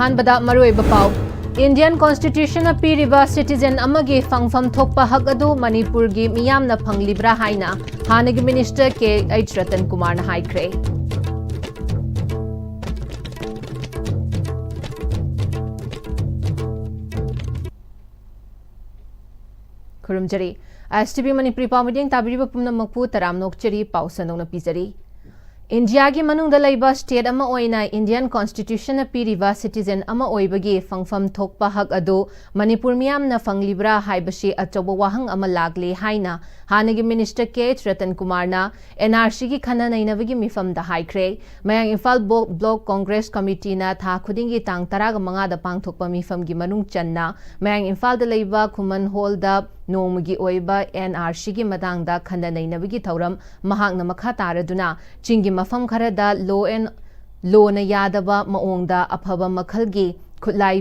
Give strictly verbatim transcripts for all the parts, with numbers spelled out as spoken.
ꯑꯍꯥꯟꯕꯗ ꯃꯔꯨꯑꯣꯏꯕ ꯄꯥꯎ꯫ Indian Constitution ꯅ ꯄꯤꯔꯤꯕ citizen ꯑꯃꯒꯤ ꯐꯪꯐꯝ ꯊꯣꯛꯄ ꯍꯛ ꯑꯗꯨ ꯃꯅꯤꯄꯨꯔꯒꯤ ꯃꯤꯌꯥꯝꯅ ꯐꯪꯂꯤꯕ꯭ꯔꯥ ꯍꯥꯏꯅ ꯍꯥꯟꯅꯒꯤ minister ꯀꯦ ꯑꯩꯆ ꯔꯇꯟ ꯀꯨꯃꯥꯔꯅ ꯍꯥꯏꯈ꯭ꯔꯦ꯫ ꯈꯨꯔꯨꯝꯖꯔꯤ꯫ ꯑꯦꯁ ꯇꯤ ꯚꯤ ꯃꯅꯤꯄꯨꯔꯤ ꯄꯥꯎ ꯃꯤꯠꯌꯦꯡ ꯇꯥꯕꯤꯔꯤꯕ ꯄꯨꯝꯅꯃꯛꯄꯨ ꯇꯔꯥꯝꯅ ꯑꯣꯛꯆꯔꯤ꯫ ꯄꯥꯎ ꯁꯟꯗꯣꯛꯅ ꯄꯤꯖꯔꯤ꯫ ꯏꯟꯗꯤꯌꯥꯒꯤ ꯃꯅꯨꯡꯗ ꯂꯩꯕ state ꯑꯃ ꯑꯣꯏꯅ Indian Constitution ꯅ ꯄꯤꯔꯤꯕ citizen ꯑꯃ ꯑꯣꯏꯕꯒꯤ ꯐꯪꯐꯝ ꯊꯣꯛꯄ ꯍꯛ ꯑꯗꯨ ꯃꯅꯤꯄꯨꯔ ꯃꯤꯌꯥꯝꯅ ꯐꯪꯂꯤꯕ꯭ꯔꯥ ꯍꯥꯏꯕꯁꯤ ꯑꯆꯧꯕ ꯋꯥꯍꯪ ꯑꯃ ꯂꯥꯛꯂꯤ ꯍꯥꯏꯅ ꯍꯥꯟꯅꯒꯤ minister ꯀꯦ ꯑꯩꯆ ꯔꯇꯟ ꯀꯨꯃꯥꯔꯅ N R C ꯒꯤ ꯈꯟꯅ ꯅꯩꯅꯕꯒꯤ ꯃꯤꯐꯝꯗ ꯍꯥꯏꯈ꯭ꯔꯦ꯫ ꯃꯌꯥꯡ ꯏꯝꯐꯥꯜ ꯕꯣ-, Block Congress Committee ꯅ ꯊꯥ ꯈꯨꯗꯤꯡꯒꯤ ꯇꯥꯡ ꯇꯔꯥꯒ ꯃꯉꯥꯗ ꯄꯥꯡꯊꯣꯛꯄ ꯃꯤꯐꯝꯒꯤ ꯃꯅꯨꯡ ꯆꯟꯅ ꯃꯌꯥꯡ ꯏꯝꯐꯥꯜꯗ ꯂꯩꯕ ꯈꯨꯃꯟ ꯍꯣꯜꯗ ꯅꯣꯡꯃꯒꯤ ꯑꯣꯏꯕ N R C ꯒꯤ ꯃꯇꯥꯡꯗ ꯈꯟꯅ ꯅꯩꯅꯕꯒꯤ ꯊꯧꯔꯝ ꯃꯍꯥꯛꯅ ꯃꯈꯥ ꯇꯥꯔꯗꯨꯅ ꯆꯤꯡꯒꯤ ꯃꯐꯝ ꯈꯔꯗ law and, law ꯅ ꯌꯥꯗꯕ ꯃꯑꯣꯡꯗ ꯑꯐꯕ ꯃꯈꯜꯒꯤ ꯈꯨꯠꯂꯥꯏ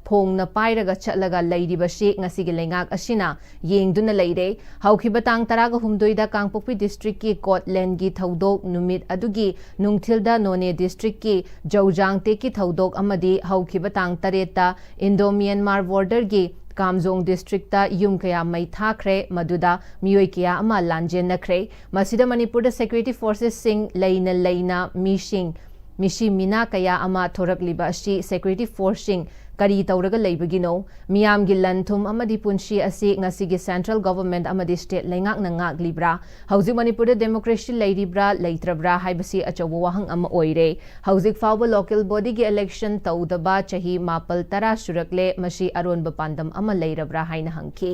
ꯐꯣꯡꯅ ꯄꯥꯏꯔꯒ ꯆꯠꯂꯒ ꯂꯩꯔꯤꯕꯁꯤ ꯉꯁꯤꯒꯤ ꯂꯩꯉꯥꯛ ꯑꯁꯤꯅ ꯌꯦꯡꯗꯨꯅ ꯂꯩꯔꯦ꯫ ꯍꯧꯈꯤꯕ ꯇꯥꯡ ꯇꯔꯥꯒ ꯍꯨꯝꯗꯣꯏꯗ ꯀꯥꯡꯄꯣꯛꯄꯤ district ꯀꯤ ꯀꯣꯠꯂꯦꯟꯒꯤ ꯊꯧꯗꯣꯛ ꯅꯨꯃꯤꯠ ꯑꯗꯨꯒꯤ ꯅꯨꯡꯊꯤꯜꯗ ꯅꯣꯅꯦ district ꯀꯤ ꯖꯧꯖꯥꯡ ꯇꯦꯛꯀꯤ ꯊꯧꯗꯣꯛ ꯑꯃꯗꯤ ꯍꯧꯈꯤꯕ ꯇꯥꯡ ꯇꯔꯦꯠꯇ Indo Myanmar border ꯒꯤ ꯀꯥꯝꯖꯣꯡ district ꯇ ꯌꯨꯝ ꯀꯌꯥ ꯃꯩ ꯊꯥꯈ꯭ꯔꯦ, ꯃꯗꯨꯗ ꯃꯤꯑꯣꯏ ꯀꯌꯥ ꯑꯃ ꯂꯥꯟꯖꯦꯟꯅꯈ꯭ꯔꯦ꯫ ꯃꯁꯤꯗ ꯃꯅꯤꯄꯨꯔꯗ security forces ꯁꯤꯡ ꯂꯩꯅ ꯂꯩꯅ ꯃꯤꯁꯤꯡ, ꯃꯤꯁꯤ ꯃꯤꯅꯥ ꯀꯌꯥ ꯑꯃ ꯊꯣꯔꯛꯂꯤꯕ ꯑꯁꯤ security force ꯁꯤꯡ ꯀꯔꯤ ꯇꯧꯔꯒ ꯂꯩꯕꯒꯤꯅꯣ? ꯃꯤꯌꯥꯝꯒꯤ ꯂꯟ ꯊꯨꯝ ꯑꯃꯗꯤ ꯄꯨꯟꯁꯤ ꯑꯁꯤ ꯉꯁꯤꯒꯤ central government ꯑꯃꯗꯤ state ꯂꯩꯉꯥꯛꯅ ꯉꯥꯛꯂꯤꯕ꯭ꯔꯥ? ꯍꯧꯖꯤꯛ ꯃꯅꯤꯄꯨꯔꯗ democracy ꯂꯩꯔꯤꯕ꯭ꯔꯥ ꯂꯩꯇ꯭ꯔꯕ꯭ꯔꯥ ꯍꯥꯏꯕꯁꯤ ꯑꯆꯧꯕ ꯋꯥꯍꯪ ꯑꯃ ꯑꯣꯏꯔꯦ꯫ ꯍꯧꯖꯤꯛ ꯐꯥꯎꯕ local body ꯒꯤ election ꯇꯧꯗꯕ ꯆꯍꯤ ꯃꯥꯄꯜ ꯇꯔꯥ ꯁꯨꯔꯛꯂꯦ, ꯃꯁꯤ ꯑꯔꯣꯟꯕ ꯄꯥꯟꯗꯝ ꯑꯃ ꯂꯩꯔꯕ꯭ꯔꯥ ꯍꯥꯏꯅ ꯍꯪꯈꯤ꯫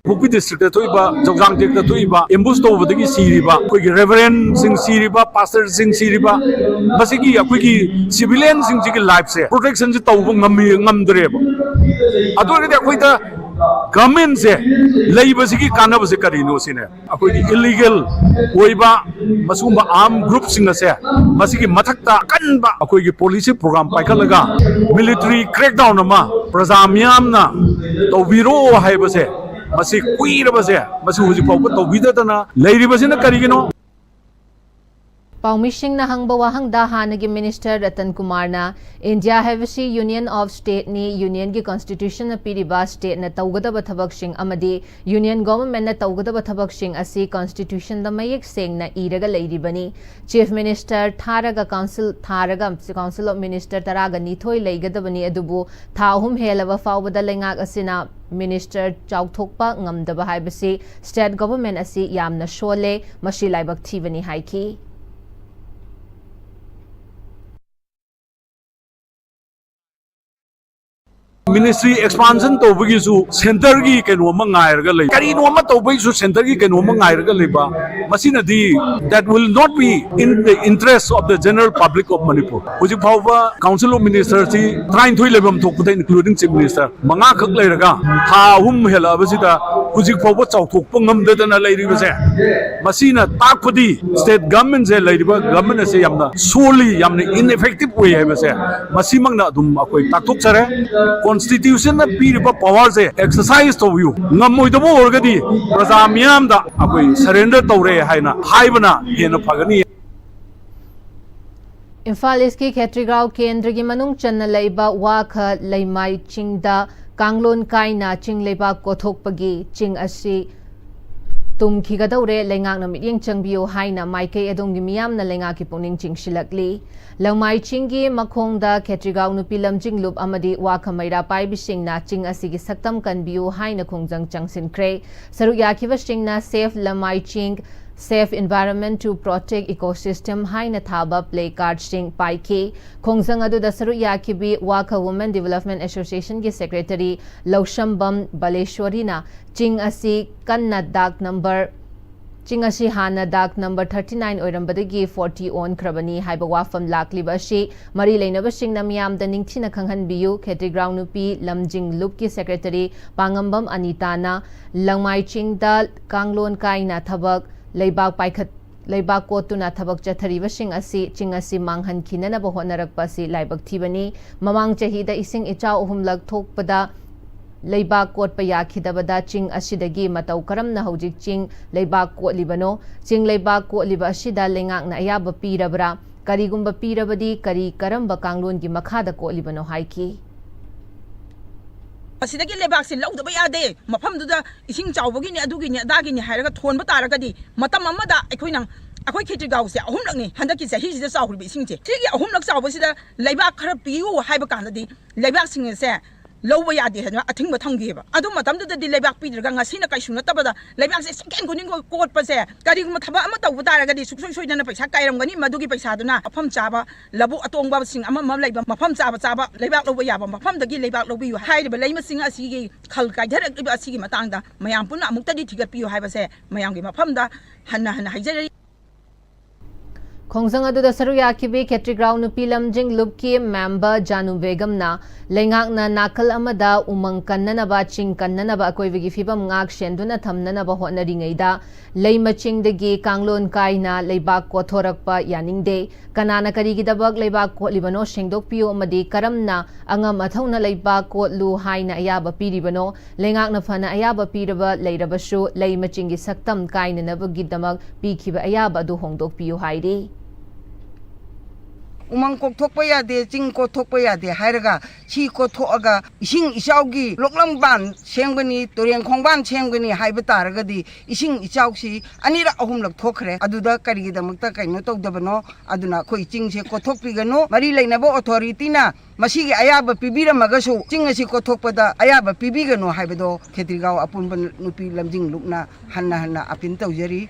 ꯀꯥꯡꯄꯣꯛꯄꯤ district ꯇ ꯊꯣꯛꯏꯕ, ꯖꯧꯖꯥꯡ ꯇꯦꯛꯇ ꯊꯣꯛꯏꯕ, ambush ꯇꯧꯕꯗꯒꯤ ꯁꯤꯔꯤꯕ, ꯑꯩꯈꯣꯏꯒꯤ reverend ꯁꯤꯡ ꯁꯤꯔꯤꯕ, pastor ꯁꯤꯡ ꯁꯤꯔꯤꯕ, ꯃꯁꯤꯒꯤ ꯑꯩꯈꯣꯏꯒꯤ civilian ꯁꯤꯡꯁꯤꯒꯤ life ꯁꯦ protection ꯁꯦ ꯇꯧꯕ ꯉꯝꯃꯤ, ꯉꯝꯗ꯭ꯔꯦꯕ꯫ ꯑꯗꯨ ꯑꯣꯏꯔꯒꯗꯤ ꯑꯩꯈꯣꯏꯗ government ꯁꯦ ꯂꯩꯕꯁꯤꯒꯤ ꯀꯥꯟꯅꯕꯁꯦ ꯀꯔꯤꯅꯣ ꯁꯤꯅꯦ꯫ ꯑꯩꯈꯣꯏꯒꯤ illegal ꯑꯣꯏꯕ ꯃꯁꯤꯒꯨꯝꯕ armed group ꯁꯤꯡ ꯑꯁꯦ, ꯃꯁꯤꯒꯤ ꯃꯊꯛꯇ ꯑꯀꯟꯕ ꯑꯩꯈꯣꯏꯒꯤ policy program ꯄꯥꯏꯈꯠꯂꯒ military crackdown ꯑꯃ ꯄ꯭ꯔꯖꯥ ꯃꯤꯌꯥꯝꯅ ꯇꯧꯕꯤꯔꯣ ꯍꯥꯏꯕꯁꯦ, ꯃꯁꯤ ꯀꯨꯏꯔꯕꯁꯦ, ꯃꯁꯤ ꯍꯧꯖꯤꯛ ꯐꯥꯎꯕ ꯇꯧꯕꯤꯗꯗꯅ ꯂꯩꯔꯤꯕꯁꯤꯅ ꯀꯔꯤꯒꯤꯅꯣ? ꯄꯥꯎꯃꯤꯁꯤꯡꯅ ꯍꯪꯕ ꯋꯥꯍꯪꯗ ꯍꯥꯟꯅꯒꯤ ꯃꯤꯅꯤꯁꯇꯔ ꯔꯇꯟ ꯀꯨꯃꯥꯔꯅ, "ꯏꯟꯗꯤꯌꯥ ꯍꯥꯏꯕꯁꯤ ꯌꯨꯅꯤꯌꯟ ꯑꯣꯐ ꯁ꯭ꯇꯦꯠꯅꯤ, ꯌꯨꯅꯤꯌꯟꯒꯤ ꯀꯟꯁꯇꯤꯇ꯭ꯌꯨꯁꯟꯅ ꯄꯤꯔꯤꯕ ꯁ꯭ꯇꯦꯠꯅ ꯇꯧꯒꯗꯕ ꯊꯕꯛꯁꯤꯡ ꯑꯃꯗꯤ ꯌꯨꯅꯤꯌꯟ ꯒꯣꯚꯔꯟꯃꯦꯟꯠꯅ ꯇꯧꯒꯗꯕ ꯊꯕꯛꯁꯤꯡ ꯑꯁꯤ ꯀꯟꯁꯇꯤꯇ꯭ꯌꯨꯁꯟꯗ ꯃꯌꯦꯛ ꯁꯦꯡꯅ ꯏꯔꯒ ꯂꯩꯔꯤꯕꯅꯤ꯫ ꯆꯤꯐ ꯃꯤꯅꯤꯁꯇꯔ ꯊꯥꯔꯒ ꯀꯥꯎꯟꯁꯤꯜ ꯊꯥꯔꯒ ꯀꯥꯎꯟꯁꯤꯜ ꯑꯣꯐ ꯃꯤꯅꯤꯁꯇꯔ ꯇꯔꯥꯒ ꯅꯤꯊꯣꯏ ꯂꯩꯒꯗꯕꯅꯤ, ꯑꯗꯨꯕꯨ ꯊꯥ ꯑꯍꯨꯝ ꯍꯦꯜꯂꯕ ꯐꯥꯎꯕꯗ ꯂꯩꯉꯥꯛ ꯑꯁꯤꯅ ꯃꯤꯅꯤꯁꯇꯔ ꯆꯥꯎꯊꯣꯛꯄ ꯉꯝꯗꯕ ꯍꯥꯏꯕꯁꯤ ꯁ꯭ꯇꯦꯠ ꯒꯣꯚꯔꯟꯃꯦꯟꯠ ꯑꯁꯤ ꯌꯥꯝꯅ ꯁꯣꯜꯂꯦ, ꯃꯁꯤ ꯂꯥꯏꯕꯛ ꯊꯤꯕꯅꯤ" ꯍꯥꯏꯈꯤ꯫ ꯃꯤꯅꯤꯁꯇ꯭ꯔꯤ ꯑꯦꯛꯁꯄꯥꯟꯁꯟ ꯇꯧꯕꯒꯤꯁꯨ ꯁꯦꯟꯇꯔꯒꯤ ꯀꯩꯅꯣ ꯑꯃ ꯉꯥꯏꯔꯒ ꯂꯩ, ꯀꯔꯤꯅꯣ ꯑꯃ ꯇꯧꯕꯒꯤꯁꯨ ꯁꯦꯟꯇꯔꯒꯤ ꯀꯩꯅꯣ ꯑꯃ ꯉꯥꯏꯔꯒ ꯂꯩꯕ, ꯃꯁꯤꯅꯗꯤ, that will not be in the interest of the general public of Manipur. ꯍꯧꯖꯤꯛ ꯐꯥꯎꯕ ꯀꯥꯎꯟꯁꯤꯜ ꯑꯣꯐ ꯃꯤꯅꯤꯁꯇꯔꯁꯤ ꯇꯔꯥꯅꯤꯊꯣꯏ ꯂꯩꯐꯝ ꯊꯣꯛꯄꯗ, including chief minister, ꯃꯉꯥꯈꯛ ꯂꯩꯔꯒ ꯊꯥ ꯑꯍꯨꯝ ꯍꯦꯜꯂꯛꯑꯕꯁꯤꯗ ꯍꯧꯖꯤꯛ ꯐꯥꯎꯕ ꯆꯥꯎꯊꯣꯛꯄ ꯉꯝꯗꯗꯅ ꯂꯩꯔꯤꯕꯁꯦ, ꯃꯁꯤꯅ ꯇꯥꯛꯄꯗꯤ ꯁ꯭ꯇꯦꯠ ꯒꯚꯔꯟꯃꯦꯟꯠꯁꯦ, ꯂꯩꯔꯤꯕ ꯒꯚꯔꯟꯃꯦꯟꯠ ꯑꯁꯦ ꯌꯥꯝꯅ ꯁꯣꯜꯂꯤ, ꯌꯥꯝꯅ ꯏꯟꯏꯐꯦꯛꯇꯤꯚ ꯑꯣꯏ ꯍꯥꯏꯕꯁꯦ ꯃꯁꯤꯃꯛꯅ ꯑꯗꯨꯝ ꯑꯩꯈꯣꯏ ꯇꯥꯛꯊꯣꯛꯆꯔꯦ꯫ ꯀꯣꯟꯁꯇꯤꯇ꯭ꯌꯨꯁꯟꯅ ꯄꯤꯔꯤꯕ ꯄꯋꯥꯔꯁꯦ ꯑꯦꯛꯁꯔꯁꯥꯏꯁ ꯇꯧꯕꯤꯌꯨ꯫ ꯉꯝꯃꯣꯏꯗꯕ ꯑꯣꯏꯔꯒꯗꯤ ꯄ꯭ꯔꯖꯥ ꯃꯤꯌꯥꯝꯗ ꯑꯩꯈꯣꯏ ꯁꯔꯦꯟꯗꯔ ꯇꯧꯔꯦ ꯍꯥꯏꯅ ꯍꯥꯏꯕꯅ ꯍꯦꯟꯅ ꯐꯒꯅꯤ꯫ ꯏꯝꯐꯥꯜ ꯏꯁꯀꯤ ꯈꯦꯇ꯭ꯔꯤꯒꯥꯎ ꯀꯦꯟꯗ꯭ꯔꯒꯤ ꯃꯅꯨꯡ ꯆꯟꯅ ꯂꯩꯕ ꯋꯥꯈ ꯂꯩꯃꯥꯏ ꯆꯤꯡꯗ ꯀꯥꯡꯂꯣꯟ ꯀꯥꯏꯅ ꯆꯤꯡ ꯂꯩꯕꯥꯛ ꯀꯣꯊꯣꯛꯄꯒꯤ ꯆꯤꯡ ꯑꯁꯤ ꯇꯨꯝꯈꯤꯒꯗꯧꯔꯦ, ꯂꯩꯉꯥꯛꯅ ꯃꯤꯠꯌꯦꯡ ꯆꯪꯕꯤꯌꯨ ꯍꯥꯏꯅ ꯃꯥꯏꯀꯩ ꯑꯗꯣꯝꯒꯤ ꯃꯤꯌꯥꯝꯅ ꯂꯩꯉꯥꯛꯀꯤ ꯄꯨꯛꯅꯤꯡ ꯆꯤꯡꯁꯤꯜꯂꯛꯂꯤ꯫ ꯂꯩꯃꯥꯏ ꯆꯤꯡꯒꯤ ꯃꯈꯣꯡꯗ ꯈꯦꯇ꯭ꯔꯤꯒꯥꯎ ꯅꯨꯄꯤ ꯂꯝꯖꯤꯡꯂꯨꯞ ꯑꯃꯗꯤ ꯋꯥꯈ ꯃꯩꯔꯥ ꯄꯥꯏꯕꯤꯁꯤꯡꯅ ꯆꯤꯡ ꯑꯁꯤꯒꯤ ꯁꯛꯇꯝ ꯀꯟꯕꯤꯌꯨ ꯍꯥꯏꯅ ꯈꯣꯡꯖꯪ ꯆꯪꯁꯤꯟꯈ꯭ꯔꯦ꯫ ꯁꯔꯨꯛ ꯌꯥꯈꯤꯕꯁꯤꯡꯅ Save Lamai Ching, Save Environment to Protect Ecosystem ꯍꯥꯏꯅ ꯊꯥꯕ ꯄ꯭ꯂꯦ ꯀꯥꯔꯗꯁꯤꯡ ꯄꯥꯏꯈꯤ꯫ ꯈꯣꯡꯖꯪ ꯑꯗꯨꯗ ꯁꯔꯨꯛ ꯌꯥꯈꯤꯕꯤ ꯋꯥꯈ Women Development Associationꯒꯤ ꯁꯦꯀ꯭ꯔꯦꯇꯔꯤ ꯂꯧꯁꯝꯕꯝ ꯕꯂꯦꯁꯣꯔꯤꯅ ꯆꯤꯡ ꯑꯁꯤ ꯀꯟꯅ ꯗꯥꯛ ꯅꯝꯕꯔ, ꯆꯤꯡ ꯑꯁꯤ ꯍꯥꯟꯅ ꯗꯥꯛ ꯅꯝꯕꯔ thirty nine ꯑꯣꯏꯔꯝꯕꯗꯒꯤ forty ꯑꯣꯟꯈ꯭ꯔꯕꯅꯤ ꯍꯥꯏꯕ ꯋꯥꯐꯝ ꯂꯥꯛꯂꯤꯕ ꯑꯁꯤ ꯃꯔꯤ ꯂꯩꯅꯕꯁꯤꯡꯅ ꯃꯤꯌꯥꯝꯗ ꯅꯤꯡꯊꯤꯅ ꯈꯪꯍꯟꯕꯤꯌꯨ꯫ ꯈꯦꯇ꯭ꯔꯤꯒ꯭ꯔꯥꯎ ꯅꯨꯄꯤ ꯂꯝꯖꯤꯡ ꯂꯨꯞꯀꯤ ꯁꯦꯀ꯭ꯔꯦꯇꯔꯤ ꯄꯥꯉꯝꯕꯝ ꯑꯅꯤꯇꯥꯅ ꯂꯪꯃꯥꯏ ꯆꯤꯡꯗ ꯀꯥꯡꯂꯣꯟ ꯀꯥꯏꯅ ꯊꯕꯛ ꯂꯩꯕꯥꯛ ꯄꯥꯏꯈꯠ-, ꯂꯩꯕꯥꯛ ꯀꯣꯠꯇꯨꯅ ꯊꯕꯛ ꯆꯠꯊꯔꯤꯕꯁꯤꯡ ꯑꯁꯤ ꯆꯤꯡ ꯑꯁꯤ ꯃꯥꯡꯍꯟꯈꯤꯅꯅꯕ ꯍꯣꯠꯅꯔꯛꯄ ꯑꯁꯤ ꯂꯥꯏꯕꯛ ꯊꯤꯕꯅꯤ꯫ ꯃꯃꯥꯡ ꯆꯍꯤꯗ ꯏꯁꯤꯡ ꯏꯆꯥꯎ ꯑꯍꯨꯝꯂꯛ ꯊꯣꯛꯄꯗ ꯂꯩꯕꯥꯛ ꯀꯣꯠꯄ ꯌꯥꯈꯤꯗꯕꯗ ꯆꯤꯡ ꯑꯁꯤꯗꯒꯤ ꯃꯇꯧ ꯀꯔꯝꯅ ꯍꯧꯖꯤꯛ ꯆꯤꯡ ꯂꯩꯕꯥꯛ ꯀꯣꯠꯂꯤꯕꯅꯣ? ꯆꯤꯡ ꯂꯩꯕꯥꯛ ꯀꯣꯠꯂꯤꯕ ꯑꯁꯤꯗ ꯂꯩꯉꯥꯛꯅ ꯑꯌꯥꯕ ꯄꯤꯔꯕ꯭ꯔꯥ? ꯀꯔꯤꯒꯨꯝꯕ ꯄꯤꯔꯕꯗꯤ ꯀꯔꯤ ꯀꯔꯝꯕ ꯀꯥꯡꯂꯣꯟꯒꯤ ꯃꯈꯥꯗ ꯀꯣꯠꯂꯤꯕꯅꯣ ꯍꯥꯏꯈꯤ꯫ ꯑꯁꯤꯗꯒꯤ ꯂꯩꯕꯥꯛꯁꯦ ꯂꯧꯗꯕ ꯌꯥꯗꯦ, ꯃꯐꯝꯗꯨꯗ ꯏꯁꯤꯡ ꯆꯥꯎꯕꯒꯤꯅꯤ, ꯑꯗꯨꯒꯤꯅꯤ, ꯑꯗꯥꯒꯤꯅꯤ ꯍꯥꯏꯔꯒ ꯊꯣꯟꯕ ꯇꯥꯔꯒꯗꯤ, ꯃꯇꯝ ꯑꯃꯗ ꯑꯩꯈꯣꯏꯅ, ꯑꯩꯈꯣꯏ ꯈꯦꯇ꯭ꯔꯤꯒꯥꯎꯁꯦ ꯑꯍꯨꯝꯂꯛꯅꯤ ꯍꯟꯗꯛꯀꯤ ꯆꯍꯤꯁꯤꯗ ꯆꯥꯎꯔꯤꯕ ꯏꯁꯤꯡꯁꯦ꯫ ꯁꯤꯒꯤ ꯑꯍꯨꯝꯂꯛ ꯆꯥꯎꯕꯁꯤꯗ ꯂꯩꯕꯥꯛ ꯈꯔ ꯄꯤꯌꯨ ꯍꯥꯏꯕ ꯀꯥꯟꯗꯗꯤ ꯂꯩꯕꯥꯛꯁꯤꯡ ꯑꯁꯦ ꯂꯧꯕ ꯌꯥꯗꯦ ꯍꯥꯏꯗꯅ ꯑꯊꯤꯡꯕ ꯊꯝꯈꯤꯑꯕ꯫ ꯑꯗꯨ ꯃꯇꯝꯗꯨꯗꯗꯤ ꯂꯩꯕꯥꯛ ꯄꯤꯗ꯭ꯔꯒ ꯉꯁꯤꯅ ꯀꯩꯁꯨ ꯅꯠꯇꯕꯗ ꯂꯩꯕꯥꯛꯁꯦ ꯁꯦꯀꯦꯟ ꯈꯨꯗꯤꯡꯒꯤ ꯀꯣꯠꯄꯁꯦ, ꯀꯔꯤꯒꯨꯝꯕ ꯊꯕꯛ ꯑꯃ ꯇꯧꯕ ꯇꯥꯔꯒꯗꯤ ꯁꯨꯡꯁꯣꯏ ꯁꯣꯏꯗꯅ ꯄꯩꯁꯥ ꯀꯥꯏꯔꯝꯒꯅꯤ, ꯃꯗꯨꯒꯤ ꯄꯩꯁꯥꯗꯨꯅ ꯃꯐꯝ ꯆꯥꯕ ꯂꯧꯕꯨꯛ ꯑꯇꯣꯡꯕꯁꯤꯡ ꯑꯃ ꯑꯃ ꯂꯩꯕ ꯃꯐꯝ ꯆꯥꯕ ꯆꯥꯕ ꯂꯩꯕꯥꯛ ꯂꯧꯕ ꯌꯥꯕ ꯃꯐꯝꯗꯒꯤ ꯂꯩꯕꯥꯛ ꯂꯧꯕꯤꯌꯨ꯫ ꯍꯥꯏꯔꯤꯕ ꯂꯩꯃꯁꯤꯡ ꯑꯁꯤꯒꯤ ꯈꯜ ꯀꯥꯏꯊꯔꯛꯂꯤꯕ ꯑꯁꯤꯒꯤ ꯃꯇꯥꯡꯗ ꯃꯌꯥꯝ ꯄꯨꯟꯅ ꯑꯃꯨꯛꯇꯗꯤ ꯊꯤꯒꯠꯄꯤꯌꯨ ꯍꯥꯏꯕꯁꯦ ꯃꯌꯥꯝꯒꯤ ꯃꯐꯝꯗ ꯍꯟꯅ ꯍꯟꯅ ꯍꯥꯏꯖꯔꯤ꯫ ꯈꯣꯡꯖꯪ ꯑꯗꯨꯗ ꯁꯔꯨꯛ ꯌꯥꯈꯤꯕꯤ ꯈꯦꯇ꯭ꯔꯤꯒ꯭ꯔꯥꯎ ꯅꯨꯄꯤ ꯂꯝꯖꯤꯡ ꯂꯨꯞꯀꯤ ꯃꯦꯝꯕꯔ ꯖꯥꯅꯨ ꯕꯦꯒꯝꯅ ꯂꯩꯉꯥꯛꯅ ꯅꯥꯀꯜ ꯑꯃꯗ ꯎꯃꯪ ꯀꯟꯅꯅꯕ, ꯆꯤꯡ ꯀꯟꯅꯅꯕ ꯑꯀꯣꯏꯕꯒꯤ ꯐꯤꯕꯝ ꯉꯥꯛ ꯁꯦꯟꯗꯨꯅ ꯊꯝꯅꯅꯕ ꯍꯣꯠꯅꯔꯤꯉꯩꯗ ꯂꯩꯃ ꯆꯤꯡꯗꯒꯤ ꯀꯥꯡꯂꯣꯟ ꯀꯥꯏꯅ ꯂꯩꯕꯥꯛ ꯀꯣꯊꯣꯔꯛꯄ ꯌꯥꯅꯤꯡꯗꯦ꯫ ꯀꯅꯥꯅ ꯀꯔꯤꯒꯤꯗꯃꯛ ꯂꯩꯕꯥꯛ ꯀꯣꯠꯂꯤꯕꯅꯣ ꯁꯦꯡꯗꯣꯛꯄꯤꯌꯨ ꯑꯃꯗꯤ ꯀꯔꯝꯅ ꯑꯉꯝ ꯑꯊꯧꯅ ꯂꯩꯕꯥꯛ ꯀꯣꯠꯂꯨ ꯍꯥꯏꯅ ꯑꯌꯥꯕ ꯄꯤꯔꯤꯕꯅꯣ? ꯂꯩꯉꯥꯛꯅ ꯐꯅ ꯑꯌꯥꯕ ꯄꯤꯔꯕ ꯂꯩꯔꯕꯁꯨ ꯂꯩꯃ ꯆꯤꯡꯒꯤ ꯁꯛꯇꯝ ꯀꯥꯏꯅꯅꯕꯒꯤꯗꯃꯛ ꯄꯤꯈꯤꯕ ꯑꯌꯥꯕ ꯑꯗꯨ ꯍꯣꯡꯗꯣꯛꯄꯤꯌꯨ ꯍꯥꯏꯔꯤ꯫ ꯎꯃꯪ ꯀꯣꯛꯊꯣꯛꯄ ꯌꯥꯗꯦ, ꯆꯤꯡ ꯀꯣꯛꯊꯣꯛꯄ ꯌꯥꯗꯦ ꯍꯥꯏꯔꯒ ꯁꯤ ꯀꯣꯛꯊꯣꯛꯑꯒ ꯏꯁꯤꯡ ꯏꯆꯥꯎꯒꯤ ꯂꯣꯛꯂꯝꯕꯥꯟ ꯁꯦꯝꯒꯅꯤ, ꯇꯨꯔꯦꯟ ꯈꯣꯡꯕꯥꯟ ꯁꯦꯝꯒꯅꯤ ꯍꯥꯏꯕ ꯇꯥꯔꯒꯗꯤ ꯏꯁꯤꯡ ꯏꯆꯥꯎꯁꯤ ꯑꯅꯤꯔꯛ ꯑꯍꯨꯝꯂꯛ ꯊꯣꯛꯈ꯭ꯔꯦ꯫ ꯑꯗꯨꯗ ꯀꯔꯤꯒꯤꯗꯃꯛꯇ ꯀꯩꯅꯣ ꯇꯧꯗꯕꯅꯣ? ꯑꯗꯨꯅ ꯑꯩꯈꯣꯏ ꯆꯤꯡꯁꯦ ꯀꯣꯛꯊꯣꯛꯄꯤꯒꯅꯨ꯫ ꯃꯔꯤ ꯂꯩꯅꯕ ꯑꯣꯊꯣꯔꯤꯇꯤꯅ ꯃꯁꯤꯒꯤ ꯑꯌꯥꯕ ꯄꯤꯕꯤꯔꯝꯃꯒꯁꯨ ꯆꯤꯡ ꯑꯁꯤ ꯀꯣꯛꯊꯣꯛꯄꯗ ꯑꯌꯥꯕ ꯄꯤꯕꯤꯒꯅꯨ ꯍꯥꯏꯕꯗꯣ ꯈꯦꯇ꯭ꯔꯤꯒꯥꯎ ꯑꯄꯨꯟꯕ ꯅꯨꯄꯤ ꯂꯝꯖꯤꯡ ꯂꯨꯞꯅ ꯍꯟꯅ ꯍꯟꯅ ꯑꯄꯤꯜ ꯇꯧꯖꯔꯤ꯫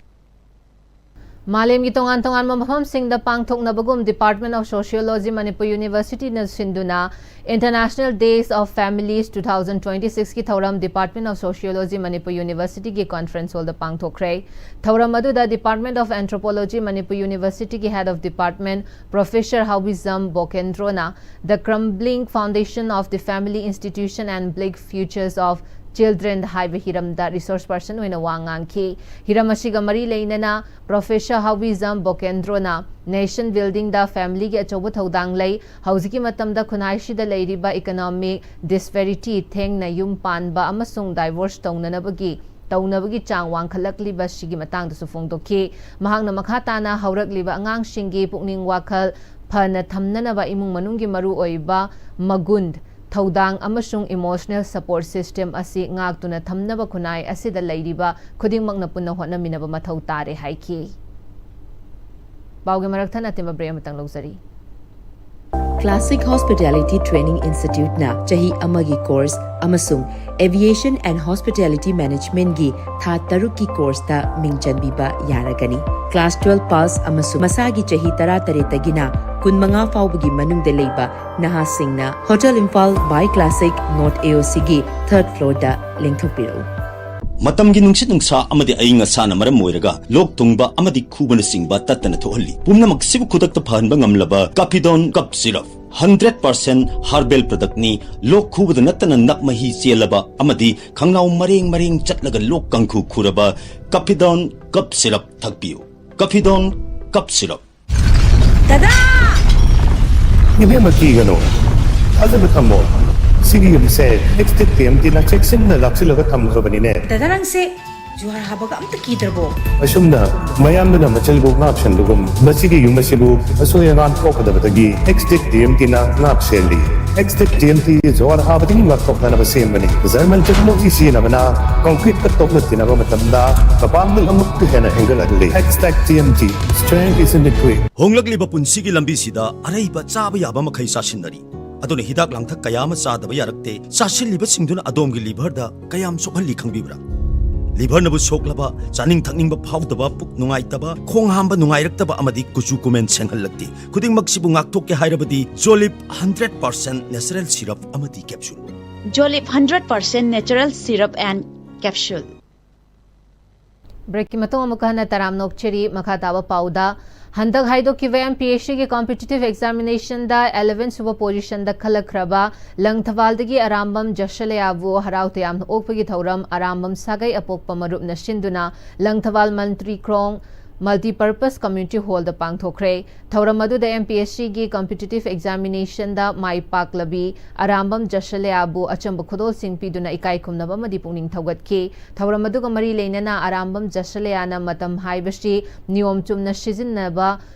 ꯃꯥꯂꯦꯝꯒꯤ ꯇꯣꯉꯥꯟ ꯇꯣꯉꯥꯟꯕ ꯃꯐꯝꯁꯤꯡꯗ ꯄꯥꯡꯊꯣꯛꯅꯕꯒꯨꯝ Department of Sociology Manipur Universityꯅ ꯁꯤꯟꯗꯨꯅ International Days of Families two thousand twenty sixꯀꯤ ꯊꯧꯔꯝ Department of Sociology Manipur Universityꯒꯤ conference hallꯗ ꯄꯥꯡꯊꯣꯛꯈ꯭ꯔꯦ꯫ ꯊꯧꯔꯝ ꯑꯗꯨꯗ Department of Anthropology Manipur Universityꯒꯤ Head of Department Professor Haobijam Bokendrona The Crumbling Foundation of the Family Institution and Bleak Futures of Children ꯍꯥꯏꯕ ꯍꯤꯔꯝꯗ resource person ꯑꯣꯏꯅ ꯋꯥ ꯉꯥꯡꯈꯤ꯫ ꯍꯤꯔꯝ ꯑꯁꯤꯒ ꯃꯔꯤ ꯂꯩꯅꯅ Professor ꯍꯥꯎꯕꯤꯖꯝ ꯕꯣꯀꯦꯟꯗ꯭ꯔꯣꯅ nation buildingꯗ familyꯒꯤ ꯑꯆꯧꯕ ꯊꯧꯗꯥꯡ ꯂꯩ, ꯍꯧꯖꯤꯛꯀꯤ ꯃꯇꯝꯗ ꯈꯨꯟꯅꯥꯏꯁꯤꯗ ꯂꯩꯔꯤꯕ economic disparity, ꯊꯦꯡꯅ ꯌꯨꯝ ꯄꯥꯟꯕ ꯑꯃꯁꯨꯡ divorce ꯇꯧꯅꯅꯕꯒꯤ ꯇꯧꯅꯕꯒꯤ ꯆꯥꯡ ꯋꯥꯡꯈꯠꯂꯛꯂꯤꯕ ꯑꯁꯤꯒꯤ ꯃꯇꯥꯡꯗꯁꯨ ꯐꯣꯡꯗꯣꯛꯈꯤ꯫ ꯃꯍꯥꯛꯅ ꯃꯈꯥ ꯇꯥꯅ ꯍꯧꯔꯛꯂꯤꯕ ꯑꯉꯥꯡꯁꯤꯡꯒꯤ ꯄꯨꯛꯅꯤꯡ ꯋꯥꯈꯜ ꯐꯅ ꯊꯝꯅꯅꯕ ꯏꯃꯨꯡ ꯃꯅꯨꯡꯒꯤ ꯃꯔꯨꯑꯣꯏꯕ ꯃꯒꯨꯟ, ꯊꯧꯗꯥꯡ ꯑꯃꯁꯨꯡ emotional support system ꯑꯁꯤ ꯉꯥꯛꯇꯨꯅ ꯊꯝꯅꯕ ꯈꯨꯟꯅꯥꯏ ꯑꯁꯤꯗ ꯂꯩꯔꯤꯕ ꯈꯨꯗꯤꯡꯃꯛꯅ ꯄꯨꯟꯅ ꯍꯣꯠꯅꯃꯤꯟꯅꯕ ꯃꯊꯧ ꯇꯥꯔꯦ ꯍꯥꯏꯈꯤ꯫ ꯄꯥꯎꯒꯤ ꯃꯔꯛ ꯊꯠꯅ ꯑꯇꯦꯟꯕ break ꯑꯃꯇꯪ ꯂꯧꯖꯔꯤ꯫ Classic Hospitality Training Instituteꯅ ꯆꯍꯤ ꯑꯃꯒꯤ course ꯑꯃꯁꯨꯡ Aviation and Hospitality Managementꯒꯤ ꯊꯥ ꯇꯔꯨꯛꯀꯤ courseꯇ ꯃꯤꯡ ꯆꯟꯕꯤꯕ ꯌꯥꯔꯒꯅꯤ꯫ Class twelve pass ꯑꯃꯁꯨꯡ ꯃꯁꯥꯒꯤ ꯆꯍꯤ ꯇꯔꯥꯇꯔꯦꯠꯇꯒꯤꯅ ꯀꯨꯟꯃꯉꯥ ꯐꯥꯎꯕꯒꯤ ꯃꯅꯨꯡꯗ ꯂꯩꯕ ꯅꯍꯥꯁꯤꯡꯅ Hotel Imphal by Classic North AOCꯒꯤ third floorꯗ ꯂꯦꯡꯊꯣꯛꯄꯤꯔꯛꯎ꯫ ꯃꯇꯝꯒꯤ ꯅꯨꯡꯁꯤꯠ ꯅꯨꯡꯁꯥ ꯑꯃꯗꯤ ꯑꯏꯪ ꯑꯁꯥꯅ ꯃꯔꯝ ꯑꯣꯏꯔꯒ ꯂꯣꯛ ꯊꯨꯡꯕ ꯑꯃꯗꯤ ꯈꯨꯕꯅꯆꯤꯡꯕ ꯇꯠꯇꯅ ꯊꯣꯛꯍꯜꯂꯤ꯫ ꯄꯨꯝꯅꯃꯛꯁꯤꯕꯨ ꯈꯨꯗꯛꯇ ꯐꯍꯟꯕ ꯉꯝꯂꯕ Capidon Cough Syrup, hundred percent herbal productꯅꯤ꯫ ꯂꯣꯛ ꯈꯨꯕꯗ ꯅꯠꯇꯅ ꯅꯞ ꯃꯍꯤ ꯆꯦꯜꯂꯕ ꯑꯃꯗꯤ ꯈꯪꯅꯥꯎ ꯃꯔꯦꯡ ꯃꯔꯦꯡ ꯆꯠꯂꯒ ꯂꯣꯛ ꯀꯥꯡꯈꯨ ꯈꯨꯔꯕ Capidon Cough Syrup ꯊꯛꯄꯤꯌꯨ꯫ Capidon Cough Syrup꯫ ꯗꯗꯥ! ꯏꯕꯦꯝꯃ, ꯀꯤꯒꯅꯨ, ꯊꯥꯖꯕ ꯊꯝꯃꯣ꯫ ꯁꯤꯒꯤ ꯌꯨꯝꯁꯦ Extech TMTꯅ ꯆꯦꯛꯁꯤꯟꯅ ꯂꯥꯛꯁꯤꯜꯂꯒ ꯊꯝꯈ꯭ꯔꯕꯅꯤꯅꯦ꯫ ꯗꯗꯥ, ꯅꯪꯁꯦ ꯖꯨꯍꯥꯔ ꯍꯥꯕꯒ ꯑꯝꯇ ꯀꯤꯗ꯭ꯔꯕꯣ? ꯑꯁꯨꯝꯅ ꯃꯌꯥꯝꯗꯨꯅ ꯃꯆꯤꯜꯕꯨ ꯉꯥꯛꯁꯟꯕꯒꯨꯝ, ꯃꯁꯤꯒꯤ ꯌꯨꯝ ꯑꯁꯤꯕꯨ ꯑꯁꯣꯏ ꯑꯉꯥꯝ ꯊꯣꯛꯀꯗꯕꯗꯒꯤ Extech TMTꯅ ꯉꯥꯛ ꯁꯦꯜꯂꯤ꯫ Extech TMT ꯖꯨꯍꯥꯔ ꯍꯥꯕꯗꯒꯤ ꯉꯥꯛꯊꯣꯛꯅꯅꯕ ꯁꯦꯝꯕꯅꯤ꯫ German technology ꯁꯤꯖꯤꯟꯅꯕꯅ concreteꯀ ꯇꯣꯛꯅ ꯇꯤꯟꯅꯕ ꯃꯇꯝꯗ ꯃꯄꯥꯡꯒꯜ ꯑꯃꯨꯛꯀ ꯍꯦꯟꯅ ꯍꯦꯟꯒꯠꯍꯜꯂꯤ꯫ Extech TMT, strength is in the grit. ꯍꯣꯡꯂꯛꯂꯤꯕ ꯄꯨꯟꯁꯤꯒꯤ ꯂꯝꯕꯤꯁꯤꯗ ꯑꯔꯩꯕ ꯆꯥꯕ ꯌꯥꯕ ꯃꯈꯩ ꯆꯥꯁꯤꯟꯅꯔꯤ꯫ ꯑꯗꯨꯅ ꯍꯤꯗꯥꯛ ꯂꯥꯡꯊꯛ ꯀꯌꯥ ꯑꯃ ꯆꯥꯗꯕ ꯌꯥꯔꯛꯇꯦ꯫ ꯆꯥꯁꯤꯜꯂꯤꯕꯁꯤꯡꯗꯨꯅ ꯑꯗꯣꯝꯒꯤ liverꯗ ꯀꯌꯥꯝ ꯁꯣꯛꯍꯜꯂꯤ ꯈꯪꯕꯤꯕ꯭ꯔꯥ? Liverꯅꯕꯨ ꯁꯣꯛꯂꯕ, ꯆꯥꯅꯤꯡ ꯊꯛꯅꯤꯡꯕ ꯐꯥꯎꯗꯕ, ꯄꯨꯛ ꯅꯨꯡꯉꯥꯏꯇꯕ, ꯈꯣꯡ ꯍꯥꯝꯕ ꯅꯨꯡꯉꯥꯏꯔꯛꯇꯕ ꯑꯃꯗꯤ ꯀꯨꯆꯨ ꯀꯨꯃꯦꯟ ꯁꯦꯡꯍꯜꯂꯛꯇꯦ꯫ ꯈꯨꯗꯤꯡꯃꯛꯁꯤꯕꯨ ꯉꯥꯛꯊꯣꯛꯀꯦ ꯍꯥꯏꯔꯕꯗꯤ Jolib hundred percent natural syrup ꯑꯃꯗꯤ capsule꯫ Jolib hundred percent natural syrup and capsule. Breakꯀꯤ ꯃꯇꯨꯡ ꯑꯃꯨꯛꯀ ꯍꯟꯅ ꯇꯔꯥꯝ ꯅꯣꯛꯆꯔꯤ꯫ ꯃꯈꯥ ꯇꯥꯕ ꯄꯥꯎꯗ, ꯍꯟꯗꯛ ꯍꯥꯏꯗꯣꯛꯈꯤꯕ M P S Cꯒꯤ competitive examinationꯗ eleven ꯁꯨꯕ positionꯗ ꯈꯜꯂꯛꯈ꯭ꯔꯕ ꯂꯪꯊꯕꯥꯜꯗꯒꯤ ꯑꯔꯥꯝꯕꯝ ꯖꯁꯂꯌꯥꯕꯨ ꯍꯔꯥꯎ ꯇꯌꯥꯝꯅ ꯑꯣꯛꯄꯒꯤ ꯊꯧꯔꯝ ꯑꯔꯥꯝꯕꯝ ꯁꯥꯒꯩ ꯑꯄꯣꯛꯄ ꯃꯔꯨꯞꯅ ꯁꯤꯟꯗꯨꯅ ꯂꯪꯊꯕꯥꯜ ꯃꯟꯇ꯭ꯔꯤ ꯈ꯭ꯔꯣꯡ Multipurpose Community Hallꯗ ꯄꯥꯡꯊꯣꯛꯈ꯭ꯔꯦ꯫ ꯊꯧꯔꯝ ꯑꯗꯨꯗ M P S Cꯒꯤ competitive examinationꯗ ꯃꯥꯏ ꯄꯥꯛꯂꯕꯤ ꯑꯔꯥꯝꯕꯝ ꯖꯁꯂꯌꯥꯕꯨ ꯑꯆꯝꯕ ꯈꯨꯗꯣꯜꯁꯤꯡ ꯄꯤꯗꯨꯅ ꯏꯀꯥꯏ ꯈꯨꯝꯅꯕ ꯑꯃꯗꯤ ꯄꯨꯛꯅꯤꯡ ꯊꯧꯒꯠꯈꯤ꯫ ꯊꯧꯔꯝ ꯑꯗꯨꯒ ꯃꯔꯤ ꯂꯩꯅꯅ ꯑꯔꯥꯝꯕꯝ ꯖꯁꯂꯌꯥꯅ ꯃꯇꯝ ꯍꯥꯏꯕꯁꯤ ꯅꯤꯌꯣꯝ ꯆꯨꯝꯅ ꯁꯤꯖꯤꯟꯅꯕ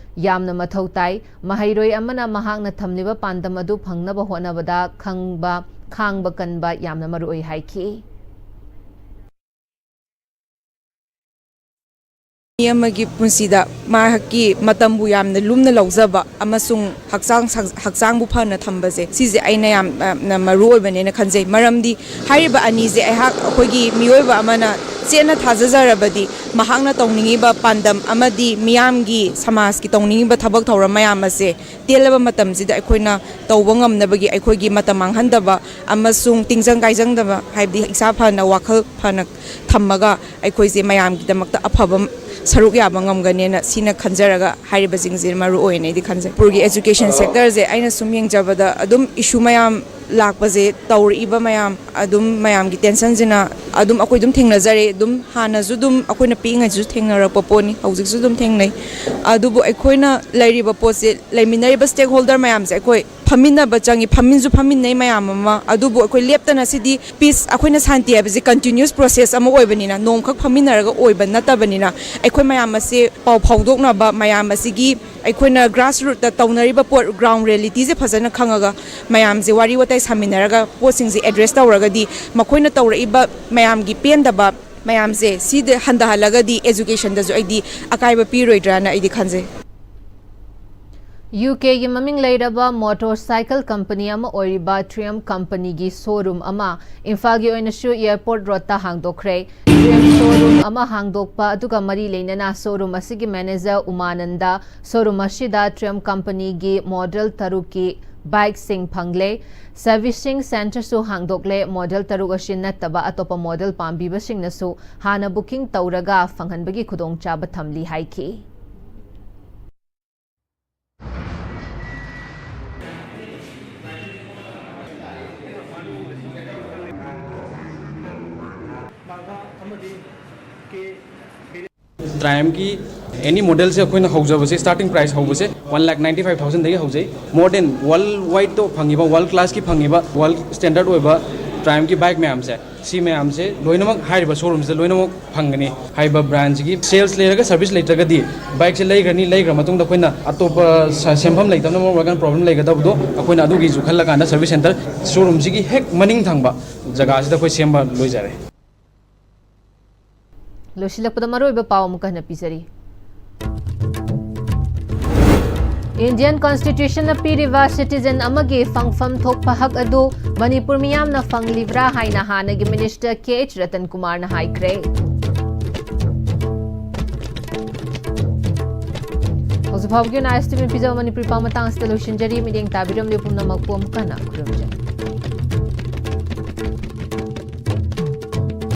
ꯌꯥꯝꯅ ꯃꯊꯧ ꯇꯥꯏ꯫ ꯃꯍꯩꯔꯣꯏ ꯑꯃꯅ ꯃꯍꯥꯛꯅ ꯊꯝꯂꯤꯕ ꯄꯥꯟꯗꯝ ꯑꯗꯨ ꯐꯪꯅꯕ ꯍꯣꯠꯅꯕꯗ ꯈꯪꯕ, ꯈꯥꯡꯕ ꯀꯟꯕ ꯌꯥꯝꯅ ꯃꯔꯨꯑꯣꯏ ꯍꯥꯏꯈꯤ꯫ ꯃꯤ ꯑꯃꯒꯤ ꯄꯨꯟꯁꯤꯗ ꯃꯍꯥꯛꯀꯤ ꯃꯇꯝꯕꯨ ꯌꯥꯝꯅ ꯂꯨꯝꯅ ꯂꯧꯖꯕ ꯑꯃꯁꯨꯡ ꯍꯛꯆꯥꯡ, ꯍꯛꯆꯥꯡꯕꯨ ꯐꯅ ꯊꯝꯕꯁꯦ, ꯁꯤꯁꯦ ꯑꯩꯅ ꯌꯥꯝꯅ ꯃꯔꯨ ꯑꯣꯏꯕꯅꯦꯅ ꯈꯟꯖꯩ꯫ ꯃꯔꯝꯗꯤ ꯍꯥꯏꯔꯤꯕ ꯑꯅꯤꯁꯦ ꯑꯩꯍꯥꯛ, ꯑꯩꯈꯣꯏꯒꯤ ꯃꯤꯑꯣꯏꯕ ꯑꯃꯅ ꯆꯦꯠꯅ ꯊꯥꯖꯖꯔꯕꯗꯤ, ꯃꯍꯥꯛꯅ ꯇꯧꯅꯤꯡꯉꯤꯕ ꯄꯥꯟꯗꯝ ꯑꯃꯗꯤ ꯃꯤꯌꯥꯝꯒꯤ, ꯁꯃꯥꯖꯀꯤ ꯇꯧꯅꯤꯡꯉꯤꯕ ꯊꯕꯛ ꯊꯧꯔꯝ ꯃꯌꯥꯝ ꯑꯁꯦ ꯇꯦꯜꯂꯕ ꯃꯇꯝꯁꯤꯗ ꯑꯩꯈꯣꯏꯅ ꯇꯧꯕ ꯉꯝꯅꯕꯒꯤ ꯑꯩꯈꯣꯏꯒꯤ ꯃꯇꯝ ꯃꯥꯡꯍꯟꯗꯕ ꯑꯃꯁꯨꯡ ꯇꯤꯡꯖꯪ ꯀꯥꯏꯖꯪꯗꯕ, ꯍꯥꯏꯕꯗꯤ ꯏꯁꯥ ꯐꯅ, ꯋꯥꯈꯜ ꯐꯅ ꯊꯝꯃꯒ ꯑꯩꯈꯣꯏꯁꯦ ꯃꯌꯥꯝꯒꯤꯗꯃꯛꯇ ꯑꯐꯕ ꯁꯔꯨꯛ ꯌꯥꯕ ꯉꯝꯒꯅꯦꯅ ꯁꯤꯅ ꯈꯟꯖꯔꯒ ꯍꯥꯏꯔꯤꯕꯁꯤꯡꯁꯦ ꯃꯔꯨ ꯑꯣꯏꯅ ꯑꯩꯗꯤ ꯈꯟꯖꯩ꯫ ꯃꯅꯤꯄꯨꯔꯒꯤ education sectorꯁꯦ ꯑꯩꯅ ꯁꯨꯝ ꯌꯦꯡꯖꯕꯗ ꯑꯗꯨꯝ issue ꯃꯌꯥꯝ ꯂꯥꯛꯄꯁꯦ, ꯇꯧꯔꯛꯏꯕ ꯃꯌꯥꯝ, ꯑꯗꯨꯝ ꯃꯌꯥꯝꯒꯤ tensionꯁꯤꯅ ꯑꯗꯨꯝ ꯑꯩꯈꯣꯏ ꯑꯗꯨꯝ ꯊꯦꯡꯅꯖꯔꯦ꯫ ꯑꯗꯨꯝ ꯍꯥꯟꯅꯁꯨ ꯑꯗꯨꯝ ꯑꯩꯈꯣꯏꯅ ꯄꯤꯛꯏꯉꯩꯗꯁꯨ ꯊꯦꯡꯅꯔꯛꯄ ꯄꯣꯠꯅꯤ, ꯍꯧꯖꯤꯛꯁꯨ ꯑꯗꯨꯝ ꯊꯦꯡꯅꯩ꯫ ꯑꯗꯨꯕꯨ ꯑꯩꯈꯣꯏꯅ ꯂꯩꯔꯤꯕ ꯄꯣꯠꯁꯦ, ꯂꯩꯃꯤꯟꯅꯔꯤꯕ stakeholder ꯃꯌꯥꯝꯁꯦ ꯑꯩꯈꯣꯏ ꯐꯝꯃꯤꯟꯅꯕ ꯆꯪꯉꯤ, ꯐꯝꯃꯤꯟꯁꯨ ꯐꯝꯃꯤꯟꯅꯩ ꯃꯌꯥꯝ ꯑꯃ꯫ ꯑꯗꯨꯕꯨ ꯑꯩꯈꯣꯏ ꯂꯦꯞꯇꯅ, ꯁꯤꯗꯤ peace, ꯑꯩꯈꯣꯏꯅ ꯁꯥꯟꯇꯤ ꯍꯥꯏꯕꯁꯤ continuous process ꯑꯃ ꯑꯣꯏꯕꯅꯤꯅ, ꯅꯣꯡꯈꯛ ꯐꯝꯃꯤꯟꯅꯔꯒ ꯑꯣꯏꯕ ꯅꯠꯇꯕꯅꯤꯅ, ꯑꯩꯈꯣꯏ ꯃꯌꯥꯝ ꯑꯁꯦ ꯄꯥꯎ ꯐꯥꯎꯗꯣꯛꯅꯕ, ꯃꯌꯥꯝ ꯑꯁꯤꯒꯤ ꯑꯩꯈꯣꯏꯅ grassrootꯇ ꯇꯧꯅꯔꯤꯕ ꯄꯣꯠ, ground realityꯁꯦ ꯐꯖꯅ ꯈꯪꯉꯒ, ꯃꯌꯥꯝꯁꯦ ꯋꯥꯔꯤ ꯋꯥꯇꯥꯏ ꯁꯥꯃꯤꯟꯅꯔꯒ ꯄꯣꯠꯁꯤꯡꯁꯦ address ꯇꯧꯔꯒꯗꯤ, ꯃꯈꯣꯏꯅ ꯇꯧꯔꯛꯏꯕ ꯃꯌꯥꯝꯒꯤ ꯄꯦꯟꯗꯕ ꯃꯌꯥꯝꯁꯦ ꯁꯤꯗ ꯍꯟꯊꯍꯜꯂꯒꯗꯤ educationꯗꯁꯨ ꯑꯩꯗꯤ ꯑꯀꯥꯏꯕ ꯄꯤꯔꯣꯏꯗ꯭ꯔꯥꯅ ꯑꯩꯗꯤ ꯈꯟꯖꯩ꯫ UKꯒꯤ ꯃꯃꯤꯡ ꯂꯩꯔꯕ motorcycle company ꯑꯃ ꯑꯣꯏꯔꯤꯕ Triumph companyꯒꯤ showroom ꯑꯃ ꯏꯝꯐꯥꯜꯒꯤ ꯑꯣꯏꯅꯁꯨ Airport Roadꯇ ꯍꯥꯡꯗꯣꯛꯈ꯭ꯔꯦ꯫ Triumph showroom ꯑꯃ ꯍꯥꯡꯗꯣꯛꯄ ꯑꯗꯨꯒ ꯃꯔꯤ ꯂꯩꯅꯅ showroom ꯑꯁꯤꯒꯤ manager ꯎꯃꯥꯅꯟꯗ showroom ꯑꯁꯤꯗ Triumph companyꯒꯤ model ꯇꯔꯨꯛꯀꯤ bikeꯁꯤꯡ ꯐꯪꯂꯦ꯫ Servicing centreꯁꯨ ꯍꯥꯡꯗꯣꯛꯂꯦ꯫ Model ꯇꯔꯨꯛ ꯑꯁꯤ ꯅꯠꯇꯕ ꯑꯇꯣꯞꯄ model ꯄꯥꯝꯕꯤꯕꯁꯤꯡꯅꯁꯨ ꯍꯥꯟꯅ booking ꯇꯧꯔꯒ ꯐꯪꯍꯟꯕꯒꯤ ꯈꯨꯗꯣꯡꯆꯥꯕ ꯊꯝꯂꯤ ꯍꯥꯏꯈꯤ꯫ ꯇ꯭ꯔꯥꯏꯝꯒꯤ ꯑꯦꯅꯤ ꯃꯣꯗꯦꯜꯁꯦ ꯑꯩꯈꯣꯏꯅ ꯍꯧꯖꯕꯁꯦ, ꯁ꯭ꯇꯥꯔꯇꯤꯡ ꯄ꯭ꯔꯥꯏꯁ ꯍꯧꯕꯁꯦ ꯋꯥꯟ ꯂꯥꯛ ꯅꯥꯏꯟꯇꯤ ꯐꯥꯏꯚ ꯊꯥꯎꯖꯟꯗꯒꯤ ꯍꯧꯖꯩ꯫ ꯃꯣꯔ ꯗꯦꯟ ꯋꯥꯔꯜ ꯋꯥꯏꯗꯇ ꯐꯪꯉꯤꯕ, ꯋꯥꯔꯜ ꯀ꯭ꯂꯥꯁꯀꯤ ꯐꯪꯉꯤꯕ, ꯋꯥꯔꯜ ꯁ꯭ꯇꯦꯟꯗꯔꯠ ꯑꯣꯏꯕ ꯇ꯭ꯔꯥꯏꯝꯒꯤ ꯕꯥꯏꯛ ꯃꯌꯥꯝꯁꯦ, ꯁꯤ ꯃꯌꯥꯝꯁꯦ ꯂꯣꯏꯅꯃꯛ ꯍꯥꯏꯔꯤꯕ ꯁꯣꯔꯨꯝꯁꯤꯗ ꯂꯣꯏꯅꯃꯛ ꯐꯪꯒꯅꯤ꯫ ꯍꯥꯏꯔꯤꯕ ꯕ꯭ꯔꯥꯟꯁꯤꯒꯤ ꯁꯦꯜꯁ ꯂꯩꯔꯒ ꯁꯔꯚꯤꯁ ꯂꯩꯇ꯭ꯔꯒꯗꯤ ꯕꯥꯏꯛꯁꯦ ꯂꯩꯈ꯭ꯔꯅꯤ, ꯂꯩꯈ꯭ꯔ ꯃꯇꯨꯡꯗ ꯑꯩꯈꯣꯏꯅ ꯑꯇꯣꯞꯄ ꯁ-, ꯁꯦꯝꯐꯝ ꯂꯩꯇꯕꯅ ꯃꯔꯝ ꯑꯣꯏꯔꯒ ꯄ꯭ꯔꯣꯕ꯭ꯂꯦꯝ ꯂꯩꯒꯗꯕꯗꯣ, ꯑꯩꯈꯣꯏꯅ ꯑꯗꯨꯒꯤꯁꯨ ꯈꯜꯂꯀꯥꯟꯗ ꯁꯔꯚꯤꯁ ꯁꯦꯟꯇꯔ ꯁꯣꯔꯨꯝꯁꯤꯒꯤ ꯍꯦꯛ ꯃꯅꯤꯡ ꯊꯪꯕ ꯖꯒꯥꯁꯤꯗ ꯑꯩꯈꯣꯏ ꯁꯦꯝꯕ ꯂꯣꯏꯖꯔꯦ꯫ ꯂꯣꯏꯁꯤꯜꯂꯛꯄꯗ ꯃꯔꯨꯑꯣꯏꯕ ꯄꯥꯎ ꯑꯃꯨꯛꯀ ꯍꯟꯅ ꯄꯤꯖꯔꯤ꯫ ꯏꯟꯗꯤꯌꯟ ꯀꯣꯟꯁꯇꯤꯇ꯭ꯌꯨꯁꯟꯅ ꯄꯤꯔꯤꯕ ꯁꯤꯇꯤꯖꯟ ꯑꯃꯒꯤ ꯐꯪꯐꯝ ꯊꯣꯛꯄ ꯍꯛ ꯑꯗꯨ ꯃꯅꯤꯄꯨꯔ ꯃꯤꯌꯥꯝꯅ ꯐꯪꯂꯤꯕ꯭ꯔꯥ ꯍꯥꯏꯅ ꯍꯥꯟꯅꯒꯤ ꯃꯤꯅꯤꯁꯇꯔ ꯀꯦ ꯑꯩꯆ ꯔꯇꯟ ꯀꯨꯃꯥꯔꯅ ꯍꯥꯏꯈ꯭ꯔꯦ꯫ ꯍꯧꯖꯤꯛ ꯐꯥꯎꯕꯒꯤ ꯑꯣꯏꯅ ꯑꯥꯏ ꯑꯦꯁ ꯇꯤ ꯚꯤꯅ ꯄꯤꯖꯕ ꯃꯅꯤꯄꯨꯔꯤ ꯄꯥꯎ ꯃꯇꯥꯡ ꯑꯁꯤꯗ ꯂꯣꯏꯁꯤꯟꯖꯔꯤ꯫ ꯃꯤꯠꯌꯦꯡ ꯇꯥꯕꯤꯔꯝꯂꯤꯕ ꯄꯨꯝꯅꯃꯛꯄꯨ ꯑꯃꯨꯛ ꯍꯟꯅ ꯈꯨꯔꯨꯝꯖꯔꯤ꯫